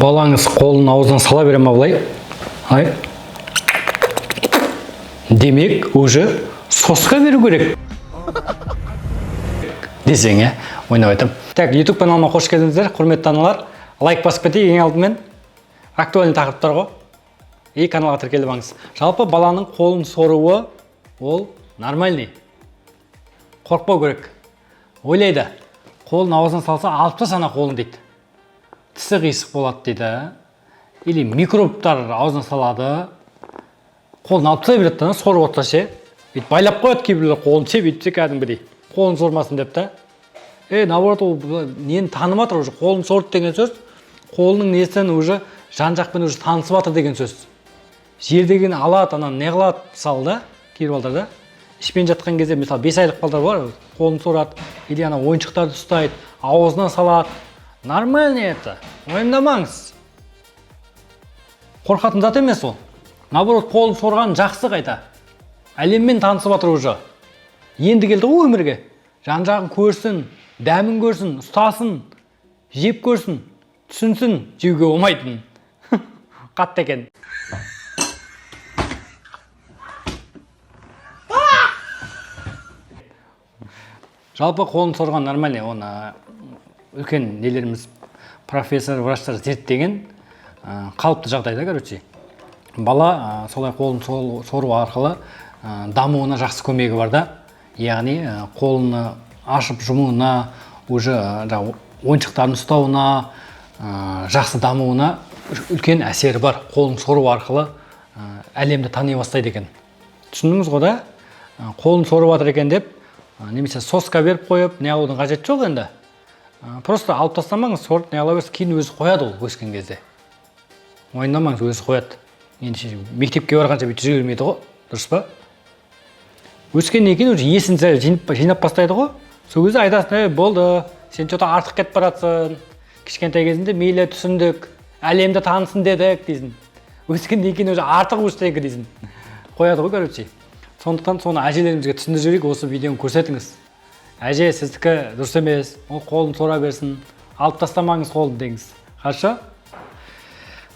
Балаңыз қолын аузына сала бере ма былай? Ай. Демек, уже соска беру керек десең, иә, ойнап айтамын. Так, YouTube каналыма қош келдіңіздер, құрметті аналар. Лайк басып кетейік ең алдымен. Актуальный тақырыптар ғой. И каналға тіркеліп алыңыз. Жалпы баланың қолын соруы ол нормальный. Қорықпау керек. Ойлайды, қолын аузына салса, алып тастаса ана қолын дейді. Тісі қисық болады дейді. Или микробтар аузына салады. Қолын алып тастай береді да, сорып отырса ше. Бүйтіп байлап қояды кейбіреулер қолын ше, бүйтіп ше кәдімгідей. Қолын сормасын деп та. Наоборот, ол нені танып жатыр уже, қолын сорды деген сөз, қолының несін уже жан жақпен уже танысып жатыр деген сөз. Жердегіні алады, ананы не қылады, мысалы да, кейбір балдар да. Ішпен жатқан кезде, мысалы, 5 айлық балдар бар, қолын сорады, или ана ойыншықтарды ұстайды, аузына салады. Нормально это, уайымдамаңыз. Қорқатын зат емес ол. Наоборот, қолын сорған жақсы қайта. Әлеммен танысып жатыр уже. Енді келді ғой өмірге. Жан жағын көрсін, дәмін көрсін, ұстасын, жеп көрсін, түсінсін, жеуге болмайтынын. Қатты екен. Жалпы қолын сорған нормальный, оны үлкен нелеріміз, профессор, врачтар зерттеген, қалыпты жағдайда, короче. Бала солай қолын сору арқылы дамуына жақсы көмегі бар да. Яғни қолын ашып жұмуына, уже жаңағы ойыншықтарын ұстауына, жақсы дамуына үлкен әсері бар. Қолын сору арқылы әлемді тани бастайды екен. Түсіндіңіз ғой да? Қолын сорып жатыр екен деп, немесе соска беріп қойып, не алудың қажеті жоқ енді. Просто алып тастамаңыз, сорып не ала берсін, кейін өзі қояды ол өскен кезде. Уайымдамаңыз, өзі қояды. Енді мектепке барғанша бүйтіп жүре бермейді ғой, дұрыс па? Өскеннен кейін уже есін сәл жинап бастайды ғой. Сол кезде айтасың, ей, болды, сен что-то артық кетіп баратсың. Кішкентай кезінде мейлі түсіндік, әлемді танысын дедік дейсің. Өскеннен кейін уже артық уже сенікі дейсің. Қояды ғой, короче. Сондықтан соны әжелерімізге түсіндіріп жіберейік, осы видеоны көрсетіңіз. Әже, сіздікі дұрыс емес, ол қолын сора берсін, алып тастамаңыз қолын деңіз. Хорошо?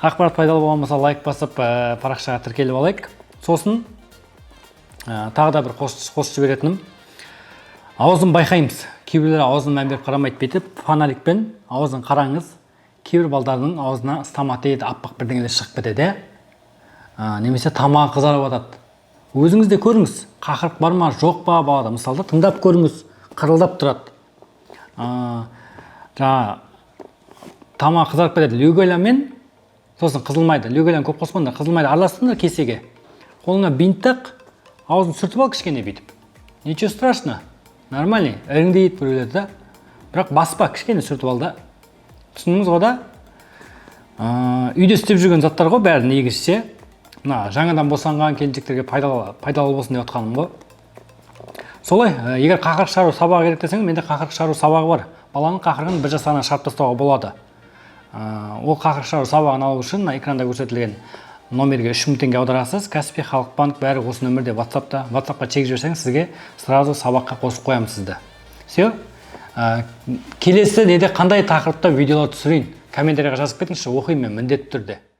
Ақпарат пайдалы болған болса, лайк басып, парақшаға тіркеліп алайық. Сосын тағы да бір қосып жіберетінім, аузын байқаймыз. Кейбіреулер аузын мән беріп қарамайды, бүйтіп фонарикпен аузын қараңыз. Кейбір балдардың аузына стоматит, аппақ бірдеңелер шығып кетеді, немесе тамағы қызарып жатады. Өзіңіз де көріңіз, қақырық бар ма, жоқ па балада. Мысалы, тыңдап көріңіз, қырылдап тұрады. Жаңа тамағы қызарып кетеді леголямен, сосын қызылмайды. Леголяны көп қоспаңдар, қызылмайды араластырыңдар кесеге. Қолыңа бинт тақ, аузын сүртіп ал кішкене бүйтіп. Ничего страшно, нормальный, іріңдейді біреулер да. Бірақ баспа, кішкене сүртіп ал да. Түсіндіңіз ғой да? Үйде істеп жүрген заттар ғой бәрі негізі ше. Мына жаңадан босанған келіншектерге пайдалы болсын деп жатқаным ғой. Солай, егер қақырық шығару сабағы керек десеңіз, менде қақырық шығару сабағы бар. Баланың қақырығын бір жасағынан шығарып тастауға болады. Ол қақырық шығару сабағын алу үшін мына экранда көрсетілген номерге 3000 теңге аударасыз. Каспи, Халық банк, бәрі осы нөмірде, WhatsAppта. WhatsAppқа чек жіберсеңіз, сізге сразу сабаққа қосып қоямын сізді. Все. Келесі неде қандай тақырыпта видеолар түсірейін? Комментарийға жазып кетіңізші, оқимын мен міндетті түрде.